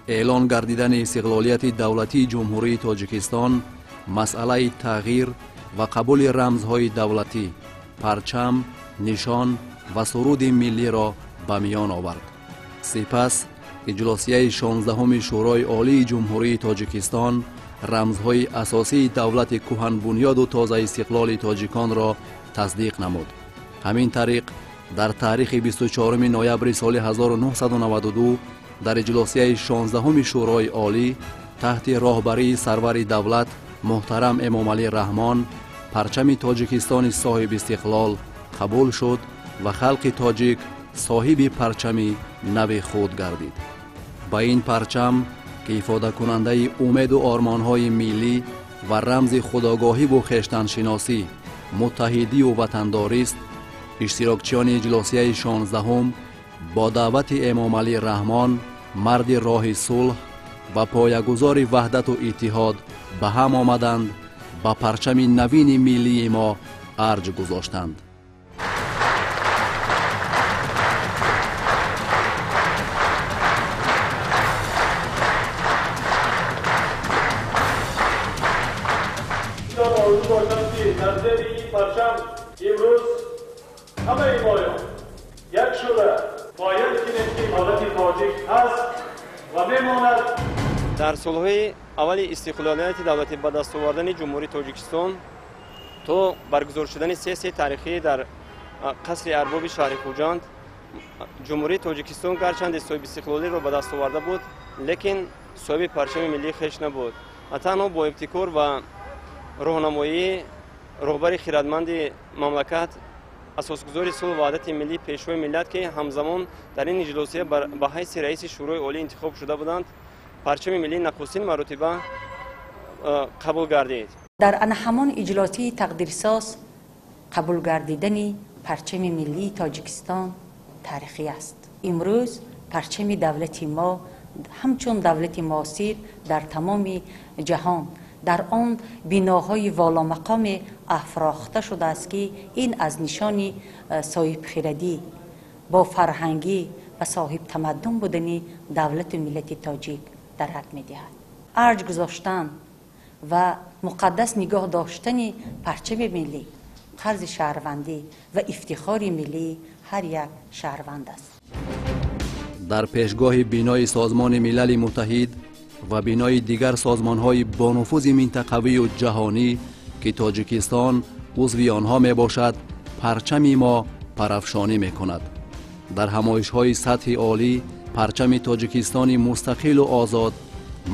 Эълон гардидани истиқлолияти давлатии Ҷумҳурии Тоҷикистон масъалаи тағйир ва қабули рамзҳои давлатӣ, парчам, нишон ва суруди миллиро ба миён овард. Сипас иҷлосияи 16-уми Шӯрои Олии Ҷумҳурии Тоҷикистон рамзҳои асосии давлати кӯҳанбунёду тозаистиқлоли тоҷиконро тасдиқ намуд. Ҳамин тариқ, дар таърихи 24 ноябри соли 1992 дар иҷлосияи 16-уми Шӯрои Олӣ таҳти роҳбарии сарвари давлат муҳтарам Эмомалӣ Раҳмон парчами Тоҷикистони соҳибистиқлол қабул шуд ва халқи тоҷик соҳиби парчами нави худ гардид. Ба ин парчам, ки ифодакунандаи умеду ормонҳои миллӣ ва рамзи худогоҳиву хештаншиносӣ, муттаҳидию ватандорист, иштирокчиёни иҷлосияи 16-ум бо даъвати Эмомалӣ Раҳмон, марди роҳи сулҳ ва поягузори ваҳдату иттиҳод, ба ҳам омаданд, ба парчами навини миллии мо арҷ гузоштанд. Орзу доштам, ки дар зери ин парчам имрӯз ҳамаи моён як шуда муайян кунем, ки давлати тоҷик ҳаст ва мемонад. Дар солҳои аввали истиқлолияти давлатӣ, ба даст овардани Ҷумҳурии Тоҷикистон то баргузор шудани сессияи таърихӣ дар қасри арбоби шаҳри Хуҷанд, Ҷумҳурии Тоҷикистон гарчанде соҳиби истиқлолиро ба даст оварда буд, лекин соҳиби парчами миллии хеш набуд. Ва танҳо бо ибтикор ва роҳнамоии роҳбари хирадманди мамлакат, асосгузори сулҳу ваҳдати миллӣ, Пешвои миллат, ки ҳамзамон дар ин иҷлосия ба ҳайси раиси Шӯрои Олӣ интихоб шуда буданд, парчами миллӣ нахустин маротиба қабул гардид. Дар ана ҳамон иҷлосияи тақдирсоз қабул гардидани парчами миллии Тоҷикистон таърихӣ аст. Имрӯз парчами давлати мо ҳамчун давлати муосир дар тамоми ҷаҳон дар он биноҳои воломақоме афрохта шудааст, ки ин аз нишони соҳибхирадӣ, бо фарҳангӣ ва соҳибтамаддун будани давлату миллати тоҷик дарак медиҳад. Арҷ гузоштан ва муқаддас нигоҳ доштани парчами миллӣ қарзи шаҳрвандӣ ва ифтихори миллии ҳар як шаҳрванд аст. Дар пешгоҳи бинои Созмони Милали Муттаҳид ва бинои дигар созмонҳои бонуфузи минтақавию ҷаҳонӣ, ки Тоҷикистон узви онҳо мебошад, парчами мо парафшонӣ мекунад. Дар ҳамоишҳои сатҳи олӣ парчами Тоҷикистони мустақилу озод,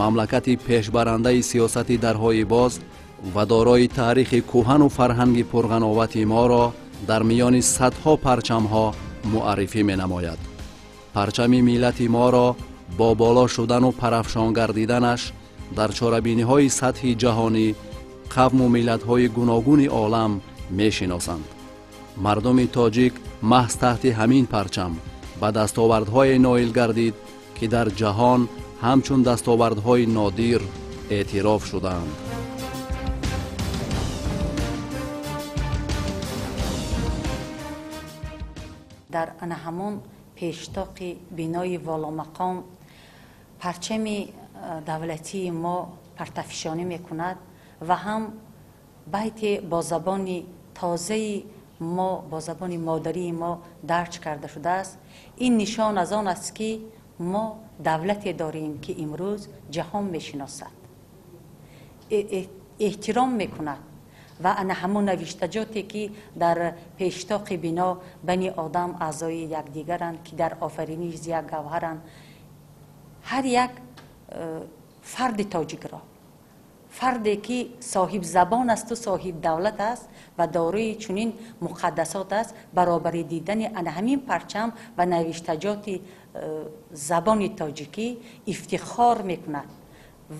мамлакати пешбарандаи сиёсати дарҳои боз ва дорои таърихи кӯҳану фарҳанги пурғановати моро дар миёни садҳо парчамҳо муаррифӣ менамояд. Парчами миллати моро бо боло шудану парафшон гардиданаш дар чорабиниҳои сатҳи ҷаҳонӣ қавму миллатҳои гуногуни олам мешиносанд. Мардуми тоҷик маҳз таҳти ҳамин парчам ба дастовардҳое ноил гардид, ки дар ҷаҳон ҳамчун дастовардҳои нодир эътироф шудаанд. Дар ана ҳамон пештоқи бинои воломақом парчами давлатии мо партафшонӣ мекунад ва ҳам байте бо забони тозаи мо, бо забони модарии мо дарҷ карда шудааст. Ин нишон аз он аст, ки мо давлате дорем, ки имрӯз ҷаҳон мешиносад, эҳтиром мекунад. Ва ана ҳамон навиштаҷоте, ки дар пештоқи бино «Бани одам аъзои якдигаранд, ки дар офариниш як гавҳаранд», ҳар як фарди тоҷикро, фарде ки соҳибзабон асту соҳибдавлат аст ва дорои чунин муқаддасот аст, баробари дидани ана ҳамин парчам ва навиштаҷоти забони тоҷикӣ ифтихор мекунад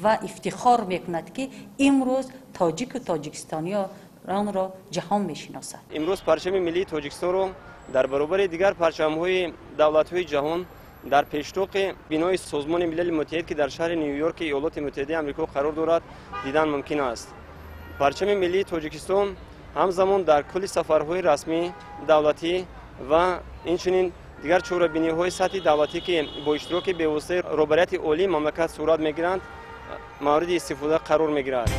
ва ифтихор мекунад, ки имрӯз тоҷику тоҷикистониёнро ҷаҳон мешиносад. Имрӯз парчами миллии Тоҷикистонро дар баробари дигар парчамҳои давлатҳои ҷаҳон дар пештоқи бинои Созмони Милали Муттаҳид, ки дар шаҳри Ню-Йорки Иёлоти Муттаҳидаи Амрико қарор дорад, дидан мумкин аст. Парчами миллии Тоҷикистон ҳамзамон дар кулли сафарҳои расмӣ давлатӣ ва инчунин Дигар чорабиниҳои сатҳи давлатӣ, ки бо иштироки бевоситаи роҳбарияти олии мамлакат сурат мегиранд, мавриди истифода қарор мегирад.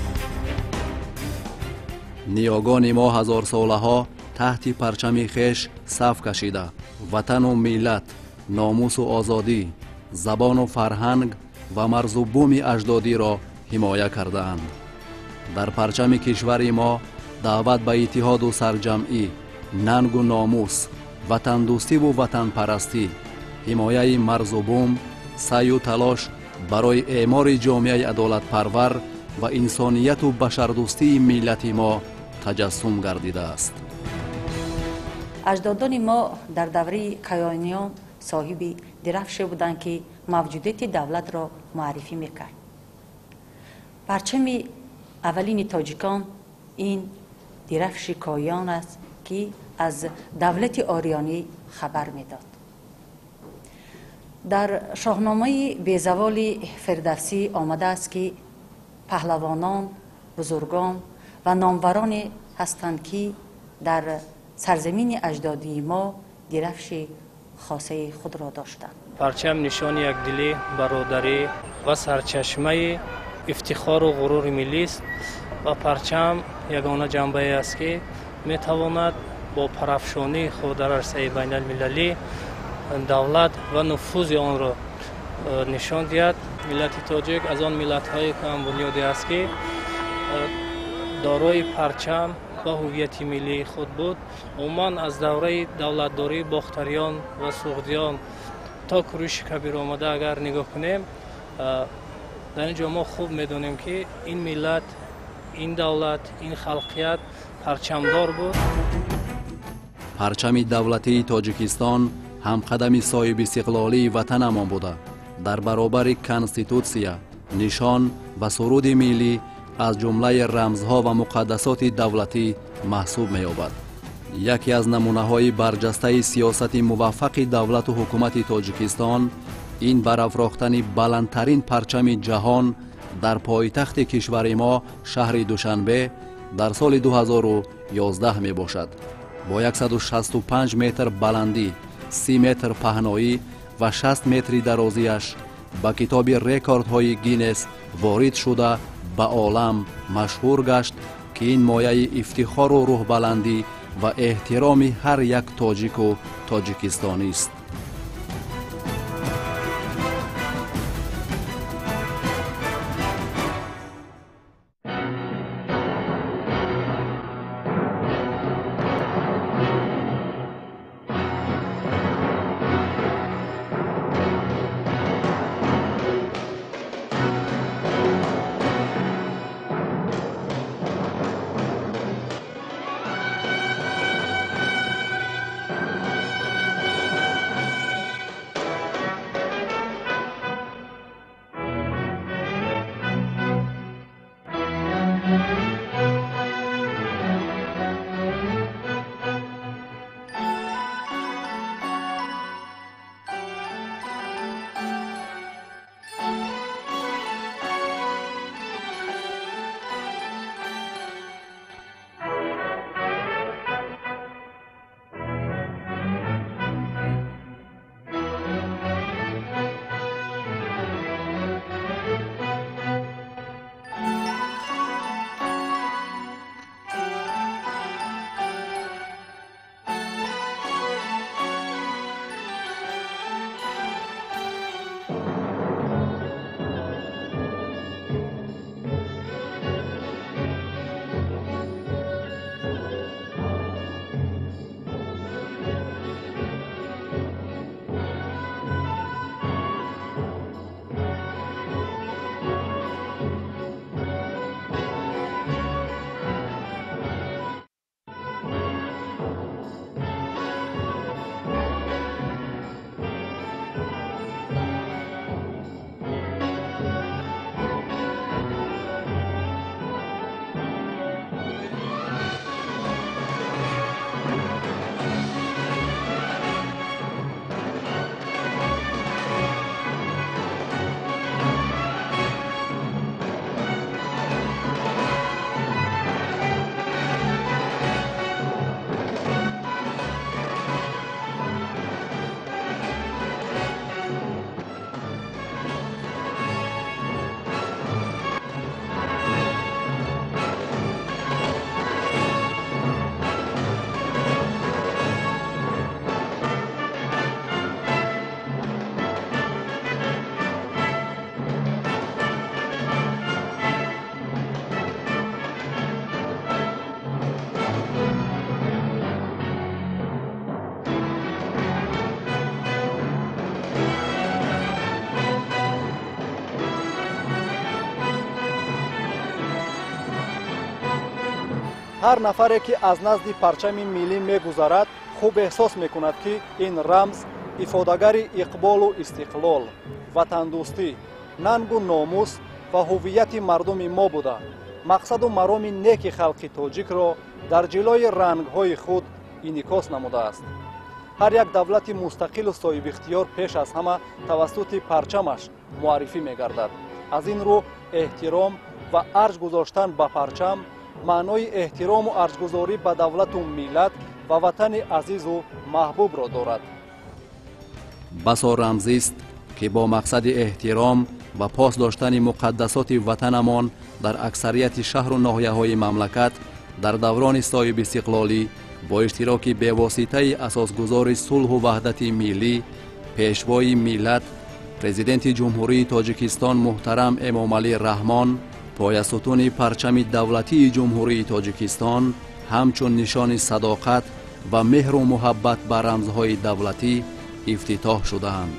Ниёгони мо ҳазорсолаҳо таҳти парчами хеш саф кашида, ватану миллат, номусу озодӣ, забону фарҳанг ва марзу буми аҷдодиро ҳимоя кардаанд. Дар парчами кишвари мо даъват ба иттиҳоду сарҷамъӣ, нангу номус, ватандӯстиву ватанпарастӣ, ҳимояи марзу бум, саъю талош барои эъмори ҷомеаи адолатпарвар ва инсонияту башардӯстии миллати мо таҷассум гардидааст. Аҷдодони мо дар давраи каёниён соҳиби дирафше буданд, ки мавҷудияти давлатро муаррифӣ мекард. Парчами аввалини тоҷикон ин дирафши коён аст, ки аз давлати ориёнӣ хабар медод. Дар шоҳномаи безаволи Фирдавсӣ омадааст, ки паҳлавонон, бузургон ва номвароне ҳастанд, ки дар сарзамини аҷдодии мо дирафши хосаи худро доштанд. Парчам нишони якдилӣ, бародарӣ ва сарчашмаи ифтихору ғурури миллист ва парчам ягона ҷанбае аст, ки метавонад бо парафшонии худ дар арсаи байналмилалӣ давлат ва нуфузи онро нишон диҳад. Миллати тоҷик аз он миллатҳои куҳанбунёде аст, ки дорои парчам ва ҳуввияти миллии худ буд. Умуман аз давраи давлатдории бохтариён ва суғдиён то Куруши Кабир омада агар нигоҳ кунем, дар ин ҷо мо хуб медонем, ки ин миллат, ин давлат, ин халқият парчамдор буд. Парчами давлатии Тоҷикистон ҳамқадами соҳибистиқлолии ватанамон буда, дар баробари конститутсия, нишон ва суруди миллӣ аз ҷумлаи рамзҳо ва муқаддасоти давлатӣ маҳсуб меёбад. Яке аз намунаҳои барҷастаи сиёсати муваффақи давлату ҳукумати Тоҷикистон ин барафрохтани баландтарин парчами ҷаҳон дар пойтахти кишвари мо, шаҳри Душанбе, дар соли 2011 мебошад. Бо 165 метр баландӣ, 30 метр паҳноӣ ва 60 метри дарозиаш ба китоби рекордҳои Гиннес ворид шуда, ба олам машҳур гашт, ки ин мояи ифтихору рӯҳбаландӣ ва эҳтироми ҳар як тоҷику тоҷикистонист. Ҳар нафаре ки аз назди парчами миллӣ мегузарад, хуб эҳсос мекунад, ки ин рамз ифодагари иқболу истиқлол, ватандӯстӣ, нангу номус ва ҳуввияти мардуми мо буда, мақсаду мароми неки халқи тоҷикро дар ҷилои рангҳои худ инъикос намудааст. Ҳар як давлати мустақилу соҳибихтиёр пеш аз ҳама тавассути парчамаш муаррифӣ мегардад. Аз ин рӯ эҳтиром ва арҷ гузоштан ба парчам маънои эҳтирому арҷгузорӣ ба давлату миллат ва ватани азизу маҳбубро дорад. Басо рамзист, ки бо мақсади эҳтиром ва пос доштани муқаддасоти ватанамон дар аксарияти шаҳру ноҳияҳои мамлакат дар даврони соҳибистиқлолӣ бо иштироки бевоситаи асосгузори сулҳу ваҳдати миллӣ, пешвои миллат, президенти Ҷумҳурии Тоҷикистон муҳтарам Эмомалӣ Раҳмон поясутуни парчами давлатии Ҷумҳурии Тоҷикистон ҳамчун нишони садоқат ва меҳру муҳаббат ба рамзҳои давлатӣ ифтитоҳ шудаанд.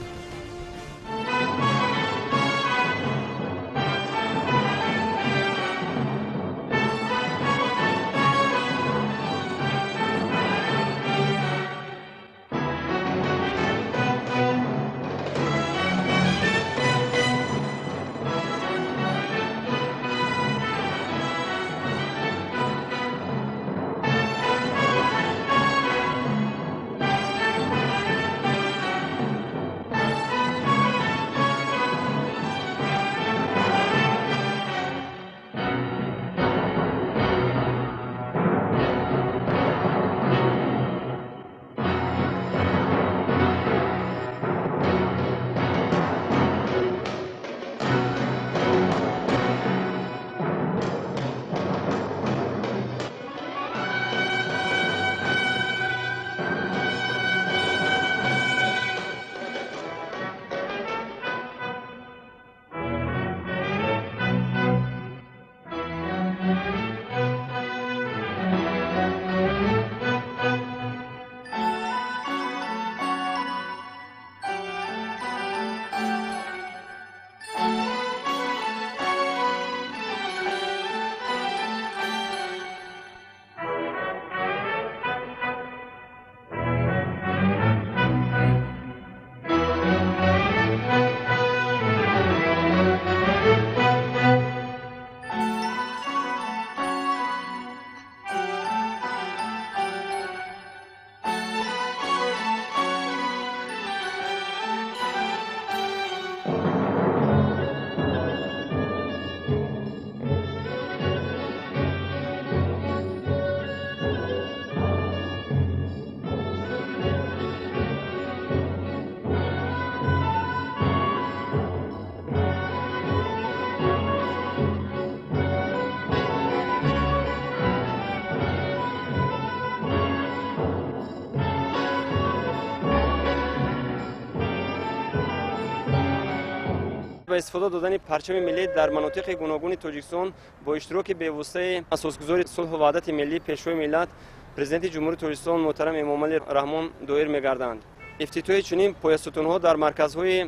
Ба истифода додани парчами миллӣ дар манотиқи гуногуни Тоҷикистон бо иштироки бевоситаи асосгузори сулҳу ваҳдати миллӣ, пешвои миллат, президенти Ҷумҳурии Тоҷикистон муҳтарам Эмомалӣ Раҳмон доир мегарданд. Ифтитоҳи чунин поясутунҳо дар марказҳои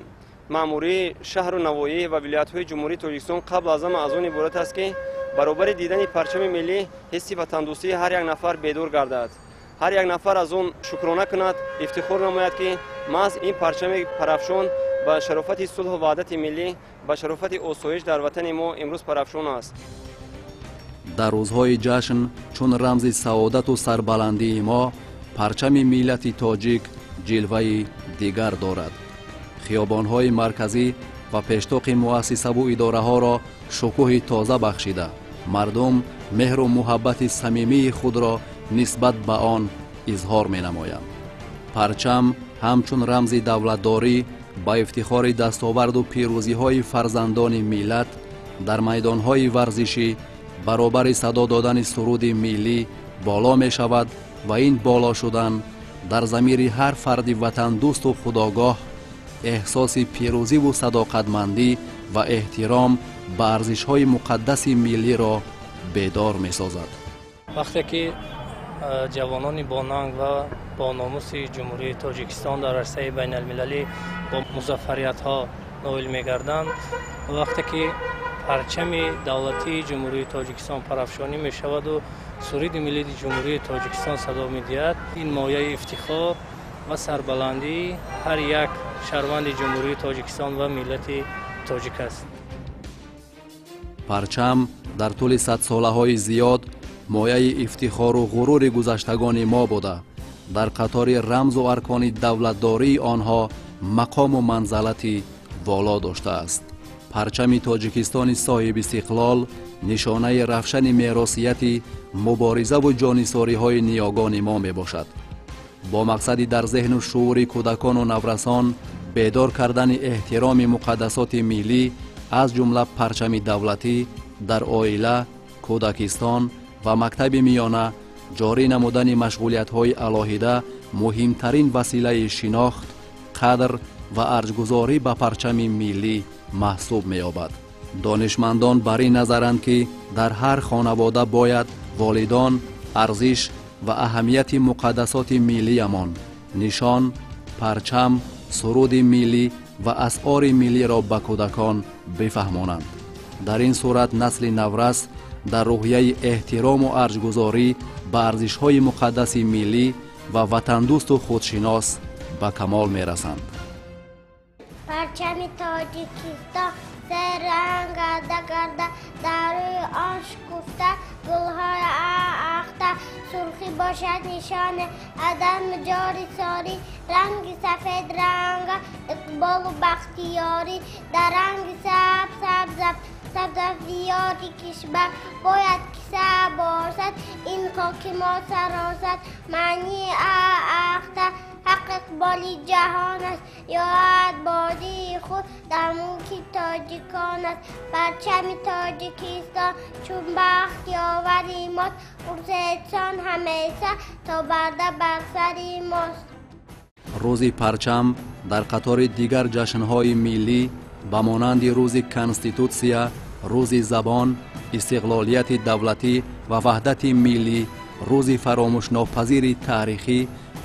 маъмурии шаҳру навоӣ ва вилоятҳои Ҷумҳурии Тоҷикистон қабл аз ҳама аз он иборат аст, ки баробари дидани парчами миллӣ ҳисси ватандӯстии ҳар як нафар бедор гардад, ҳар як нафар аз он шукрона кунад, ифтихор намояд, ки маҳз ин парчами парафшон ба шарофати сулҳу ваҳдати миллӣ, ба шарофати осоиш дар ватани мо имрӯз парафшон аст. Дар рӯзҳои ҷашн чун рамзи саодату сарбаландии мо парчами миллати тоҷик ҷилваи дигар дорад. Хиёбонҳои марказӣ ва пештоқи муассисаву идораҳоро шукӯҳи тоза бахшида, мардум меҳру муҳаббати самимии худро нисбат ба он изҳор менамоянд. Парчам ҳамчун рамзи давлатдорӣ ба ифтихори дастоварду пирӯзиҳои фарзандони миллат дар майдонҳои варзишӣ баробари садо додани суруди миллӣ боло мешавад ва ин боло шудан дар замири ҳар фарди ватандӯсту худогоҳ эҳсоси пирӯзиву садоқатмандӣ ва эҳтиром ба арзишҳои муқаддаси миллиро бедор месозад. Вақте ки ҷавонони бонанг ва бо номуси Ҷумҳурии Тоҷикистон дар арсаи байналмилалӣ бо музаффариятҳо ноил мегарданд, вақте ки Парчами давлатии Ҷумҳурии Тоҷикистон парафшонӣ мешаваду суруди миллии Ҷумҳурии Тоҷикистон садо медиҳад, ин мояи ифтихор ва сарбаландии ҳар як шаҳрванди Ҷумҳурии Тоҷикистон ва миллати тоҷик аст. Парчам дар тӯли садсолаҳои зиёд мояи ифтихору ғурури гузаштагони мо буда, дар қатори рамзу аркони давлатдории онҳо мақому манзалати воло доштааст. Парчами Тоҷикистони соҳибистиқлол нишонаи равшани меросияти муборизаву ҷонисориҳои ниёгони мо мебошад. Бо мақсади дар зеҳну шуури кӯдакону наврасон бедор кардани эҳтироми муқаддасоти миллӣ, аз ҷумла парчами давлатӣ, дар оила, кӯдакистон ва мактаби миёна ҷорӣ намудани машғулиятҳои алоҳида муҳимтарин василаи шинохт, қадр ва арҷгузорӣ ба парчами миллӣ маҳсуб меёбад. Донишмандон бар ин назаранд, ки дар ҳар хонавода бояд волидон арзиш ва аҳамияти муқаддасоти миллиямон, нишон, парчам, суруди миллӣ ва асъори миллиро ба кӯдакон бифаҳмонанд. Дар ин сурат насли наврас дар рӯҳияи эҳтирому арҷгузорӣ ба арзишҳои муқаддаси миллӣ ва ватандӯсту худшинос ба камол мерасанд. Парчами Тоҷикистон се ранг гарда гарда, дар рӯи он шукуфта гулҳои ахта. Сурхӣ бошад нишони адам ҷори сорӣ, ранги сафед ранга иқболу бахтиёрӣ. Дар ранги сабз сабзаф сабзафиёри кишвар, бояд ки сабошад ин хоки мо саросар. Маънии ахта ҳақ иқболи ҷаҳон аст, ёд бозии худ дар мулки тоҷикон аст. Парчами Тоҷикистон чун бахт ёвари мост, хуршедсон ҳамеша то барда бар сари мост. Рӯзи парчам дар қатори дигар ҷашнҳои миллӣ ба монанди рӯзи конститутсия, рӯзи забон, истиқлолияти давлатӣ ва ваҳдати миллӣ, рӯзи фаромӯшнопазири таърихӣ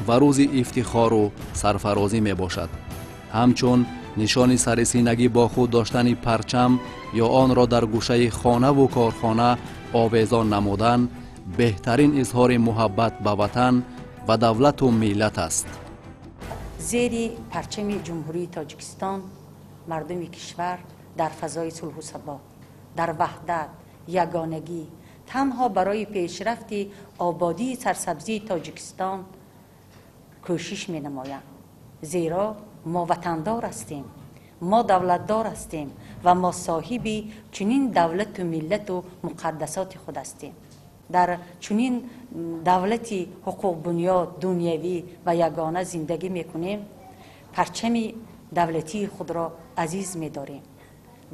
ва рӯзи ифтихору сарфарозӣ мебошад. Ҳамчун нишони сарисинагӣ бо худ доштани парчам ё онро дар гӯшаи хонаву корхона овезон намудан беҳтарин изҳори муҳаббат ба ватан ва давлату миллат аст. Зери парчами Ҷумҳурии Тоҷикистон мардуми кишвар дар фазои сулҳу сабот, дар ваҳдат, ягонагӣ танҳо барои пешрафти ободии сарсабзии Тоҷикистон кӯшиш менамоянд. Зеро мо ватандор ҳастем, мо давлатдор ҳастем ва мо соҳиби чунин давлату миллату муқаддасоти худ ҳастем. Дар чунин давлати ҳуқуқбунёд, дунявӣ ва ягона зиндагӣ мекунем, парчами давлатии худро азиз медорем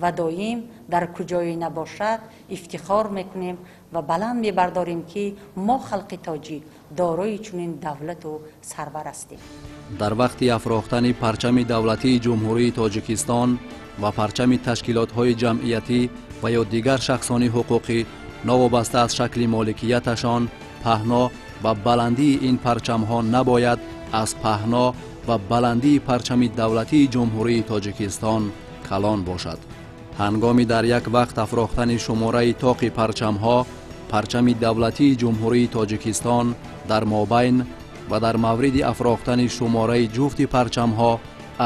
ва доим дар куҷое набошад ифтихор мекунем ва баланд мебардорем, ки мо халқи тоҷик дорои чунин давлату сарвар ҳастем. Дар вақти афрохтани парчами давлатии Ҷумҳурии Тоҷикистон ва парчами ташкилотҳои ҷамъиятӣ ва ё дигар шахсони ҳуқуқӣ, новобаста аз шакли моликияташон, паҳно ва баландии ин парчамҳо набояд аз паҳно ва баландии парчами давлатии Ҷумҳурии Тоҷикистон калон бошад. Ҳангоми дар як вақт афрохтани шумораи тоқи парчамҳо, парчами давлатии Ҷумҳурии Тоҷикистон дар мобайн ва дар мавриди афрохтани шумораи ҷуфти парчамҳо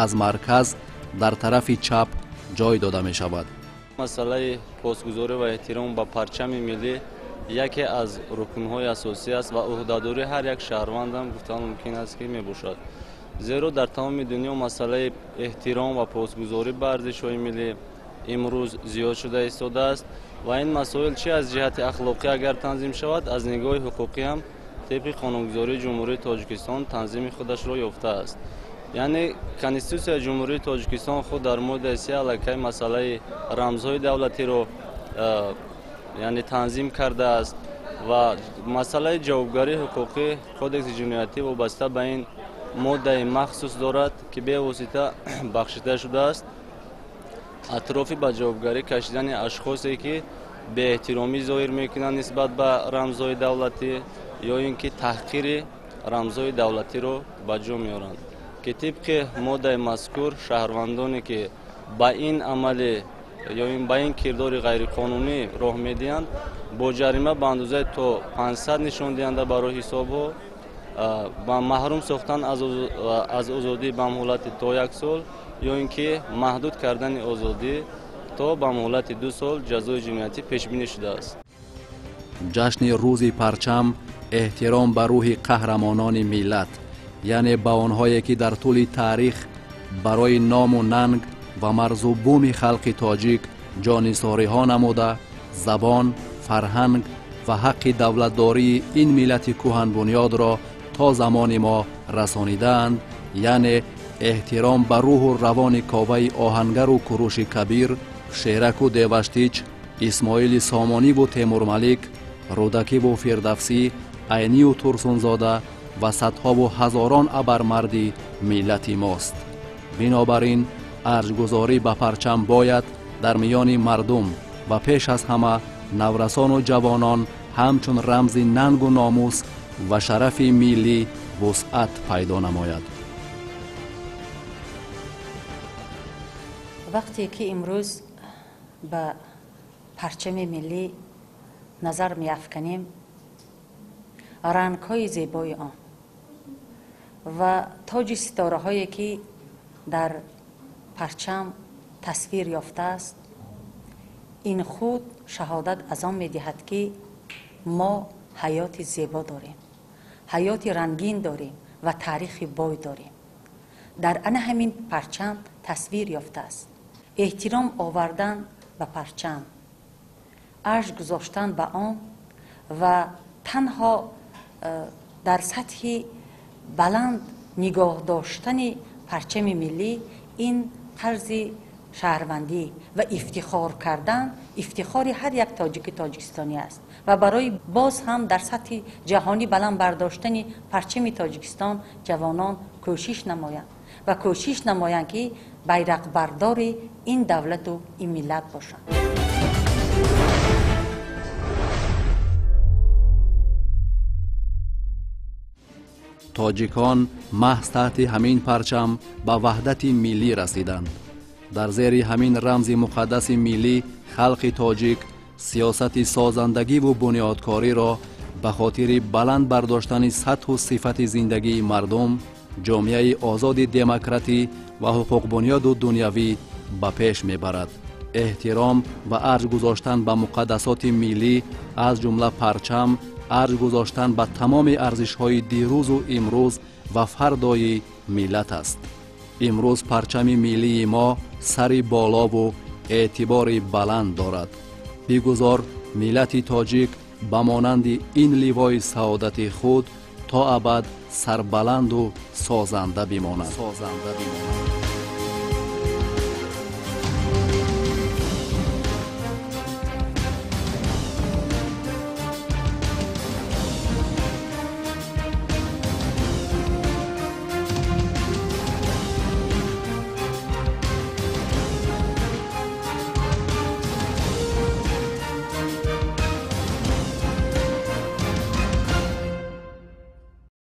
аз марказ дар тарафи чап ҷой дода мешавад. Масъалаи посгузорӣ ва эҳтиром ба парчами миллӣ яке аз рукнҳои асосӣ аст ва ӯҳдадории ҳар як шаҳрвандам гуфтан мумкин аст, ки мебошад. Зеро дар тамоми дунё масъалаи эҳтиром ва посгузорӣ ба арзишҳои миллӣ имрӯз зиёд шуда истодааст ва ин масоил чи аз ҷиҳати ахлоқӣ агар танзим шавад, аз нигоҳи ҳуқуқӣ ҳам тибқи қонунгузории Ҷумҳурии Тоҷикистон танзими худашро ёфтааст. Яъне Конститутсияи Ҷумҳурии Тоҷикистон худ дар моддаи 3 аллакай масъалаи рамзҳои давлатиро яъне танзим кардааст ва масъалаи ҷавобгарии ҳуқуқӣ Кодекси ҷиноятӣ вобаста ба ин моддаи махсус дорад, ки бевосита бахшида шудааст атрофи ба ҷавобгарӣ кашидани ашхосе, ки беэҳтиромӣ зоҳир мекунанд нисбат ба рамзҳои давлатӣ ё ин ки таҳқири рамзҳои давлатиро ба ҷо меоранд, ки тибқи моддаи мазкур шаҳрвандоне, ки ба ин амали ё ин ба ин кирдори ғайриқонунӣ роҳ медиҳанд, бо ҷарима ба андозаи то 500 нишондиҳанда барои ҳисобҳо, ба маҳрум сохтан аз озодӣ ба муҳлати то 1 сол ё ин ки маҳдуд кардани озодӣ то ба муҳлати 2 сол ҷазои ҷиноятӣ пешбинӣ шудааст. Ҷашни рӯзи парчам эҳтиром ба рӯҳи қаҳрамонони миллат, яъне ба онҳое ки дар тӯли таърих барои ному нанг ва марзу буми халқи тоҷик ҷонисориҳо намуда, забон, фарҳанг ва ҳаққи давлатдории ин миллати кӯҳанбунёдро то замони мо расонидаанд, яъне эҳтиром ба рӯҳу равони Коваи Оҳангару Куруши Кабир, Шераку Деваштич, Исмоили Сомониву Темурмалик, Рӯдакиву Фирдавсӣ, Айнию Турсунзода ва садҳову ҳазорон абармарди миллати мост. Бинобар ин арҷгузорӣ ба парчам бояд дар миёни мардум ва пеш аз ҳама наврасону ҷавонон ҳамчун рамзи нангу номус ва шарафи миллӣ вусъат пайдо намояд. Вақте ки имрӯз ба парчами миллӣ назар меафканем, рангҳои зебои он ва тоҷи ситораҳое ки дар парчам тасвир ёфтааст, ин худ шаҳодат аз он медиҳад, ки мо ҳаёти зебо дорем, ҳаёти рангин дорем ва таърихи бой дорем. Дар ана ҳамин парчам тасвир ёфтааст. Эҳтиром овардан ба парчам, арҷ гузоштан ба он ва танҳо дар сатҳи баланд нигоҳ доштани парчами миллӣ ин қарзи шаҳрвандӣ ва ифтихор кардан ифтихори ҳар як тоҷики тоҷикистонӣ аст ва барои боз ҳам дар сатҳи ҷаҳонӣ баланд бардоштани парчами Тоҷикистон ҷавонон кӯшиш намоянд ва кӯшиш намоянд, ки байрақбардори ин давлату ин миллат бошанд. Тоҷикон маҳз таҳти ҳамин парчам ба ваҳдати миллӣ расиданд. Дар зери ҳамин рамзи муқаддаси миллӣ халқи тоҷик сиёсати созандагиву бунёдкориро ба хотири баланд бардоштани сатҳу сифати зиндагии мардум, ҷомеаи озоди демократӣ ва ҳуқуқбунёду дунявӣ ба пеш мебарад. Эҳтиром ва арҷ гузоштан ба муқаддасоти миллӣ, аз ҷумла парчам, арҷ гузоштан ба тамоми арзишҳои дирӯзу имрӯз ва фардои миллат аст. Имрӯз парчами миллии мо сари болову эътибори баланд дорад. Бигузор миллати тоҷик ба монанди ин ливои саодати худ то абад сарбаланду созанда бимонад.